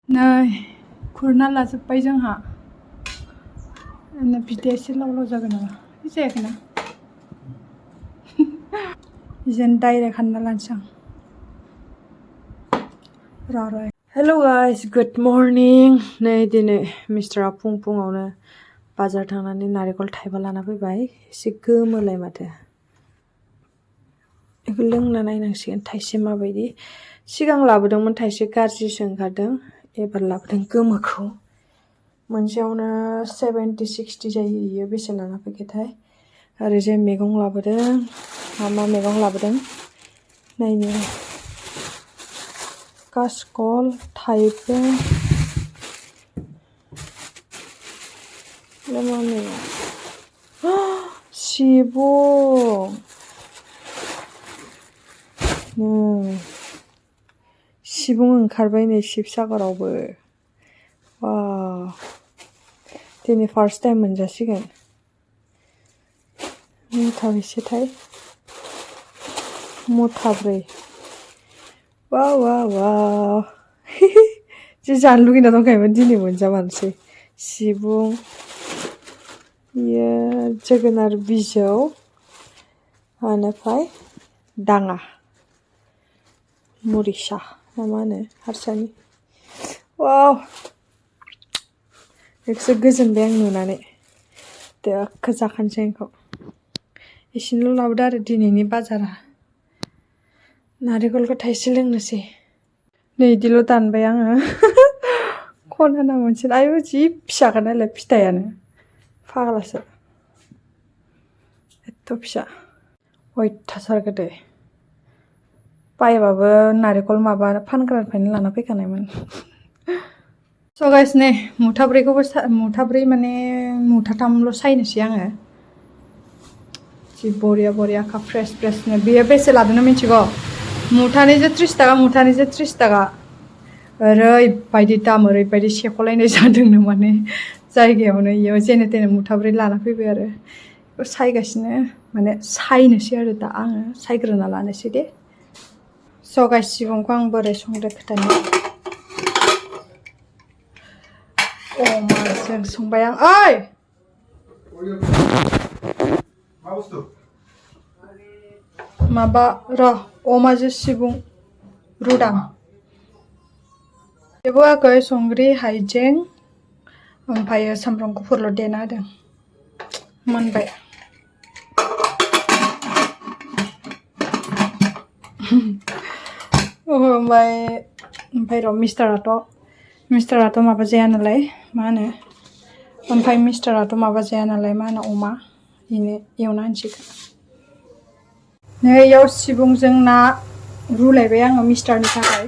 नै खुरना लाजोब्बाय जोंहा बिदैया एसे लाव लाव जाबाय नामा जायाखैना बिदिनो डाइरेक्ट हानना लानोसै आं र' हेल' गाइस गुड मर्निं नै दिनै मिस्टारा फुङावनो बाजार थांनानै नारेंखल थाइबा लाना फैबाय एसे गोमोलाय माथो बेखौ लोंना नायनांसिगोन थाइसे माबायदि सिगां लाबोदोंमोन थाइसे गाज्रिसो ओंखारदों एबार लाबोदों गोमोखौ मोनसेयावनो 70-60 जायो इयो बेसे लाना फैखोथाय ओरैजाय मैगं लाबोदों मा मैगं लाबोदों नायनो कासकल थाइबें मा मैगं सिबुं सिबुं ओंखारबाय नै शिबसागरावबो दिनै फार्स्ट टाइम मोनजासिगोन मुथाबेसेथाय मुथाब्रै वाव जि जानो लुगैना दंखायोमोन दिनै मोनजामारसै सिबुं बियो जोगोनार बिजौ बेनिफ्राय दाङा मुरिसा ना मा होनो हारसानि वाव बेखौसो गोजोनबाय आं नुनानै दोखो जाखानोसै आंखौ एसेल' लाबोदो आरो दिनैनि बाजारा नारेंखलखौ थाइसे लोंनोसै नै बिदिल' दानबाय आङो खनाना मोनसे आयु जि फिसाखा नालाय फिथाइयानो फाग्लासो एथ' फिसा अयथासार गोदै बायबाबो नारेंखल माबा फानग्रानिफ्रायनो लाना फैखानायमोन स' गाइस नै मुथाब्रै माने मुथाथामल' सायनोसै आङो जि बरिया फ्रेसनो बेयो बेसे लादोंनो मिथिगौ मुथानैजों 30 थाखा मुथानैजों 30 थाखा ओरैबायदि दाम ओरैबायदि सेख'लायनाय जादोंनो माने जायगायावनो इयाव जेने तेने मुथाब्रै लाना फैबाय आरो बेखौ सायगासिनो माने सायनोसै आरो दा आङो सायग्रोना लानोसै दे स' गाइस सिबुंखौ आं बोरै संदो खोथानि अमाजों संबाय आं ओइ माबा र' अमाजों सिबुं रुदां जेबो होआखै संख्रि हाइजें ओमफ्राय सामब्राम गुफुरल' देना होदों मोनबाय ओमफ्राय र' मिस्टाराथ' माबा जाया नालाय मा होनो ओमफ्राय मिस्टाराथ' माबा जाया नालाय मा होनो अमा बेनो एवना होनसिगोन नै इयाव सिबुंजों ना रुलायबाय आङो मिस्टारनि थाखाय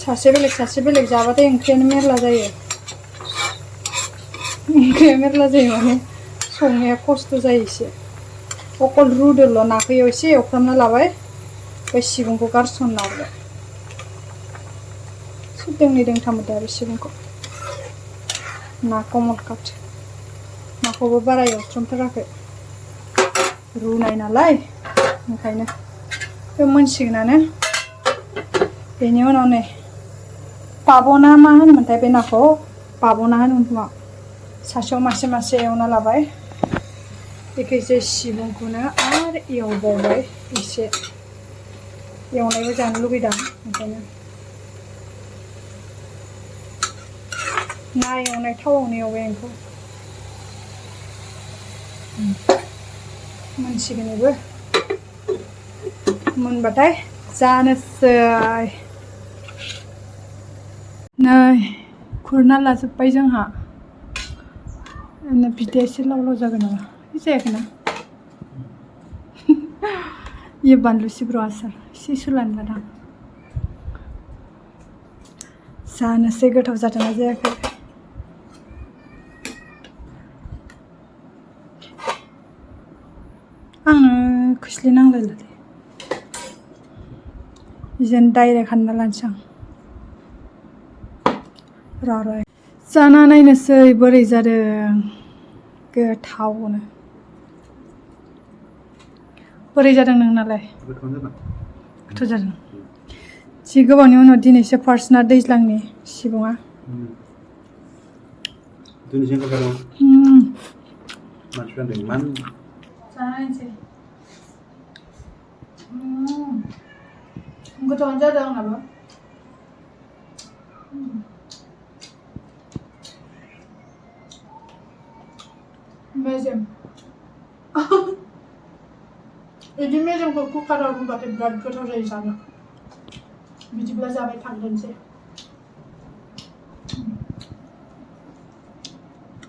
सासे बेलेग जाबाथाय ओंख्रियानो मेरला जायो माने संनाया खस्थ' जायो एसे अकल रुदोल' नाखौ एसे एवफ्रामना लाबाय ओमफ्राय सिबुंखौ गारसनना हरबाय दोंनै दोंथाम होदो आरो सिबुंखौ नाखौ मदकाट नाखौबो बारा एवथ्रमथाराखै रुनाय नालाय ओंखायनो बे मोनसिगोनानो बेनि उनाव नै पाबना मा होनोमोनथाय बे नाखौ पाबना होनोमोन खोमा सासेयाव मासे एवना लाबाय बेखैसो सिबुंखौनो आरो एवबावबाय एसे एवनायबो जानो लुगैदां ओंखायनो ना एवनाय थावावनो एवबाय आंखौ मोनसिगोन बेबो मोनबाथाय जानोसै नै खुरना लाजोब्बाय जोंहा बिदैया एसे लाव लाव जाबाय नामा जायाखैना इयो बानलु सिब्र' आसार एसे सोलानो लादां जानोसै गोथाव जादोंना जायाखै आंनो खोस्लिनांलायलालै बिदिनो डाइरेक्ट हानना लानोसै आं र' जाना नायनोसै बोरै जादों गोथावनो बोरै जादों नोंनालाय गोथाव जादों जि गोबावनि उनाव दिनैसो फार्स्ट ना दैज्लांनि सिबुङा दिनैसो ओंखारदों मानसिफ्रा होनदों मान जानायसै गोथावानो जादों आंनाबो मेजेम बिदि मेजेमखौ कुकाराव रुबाथाय बिराद गोथाव जायो जानो बिदिब्ला जाबाय थाग्रोनोसै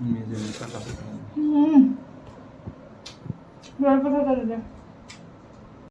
मेजेम साखा बिराद गोथाव जादों दे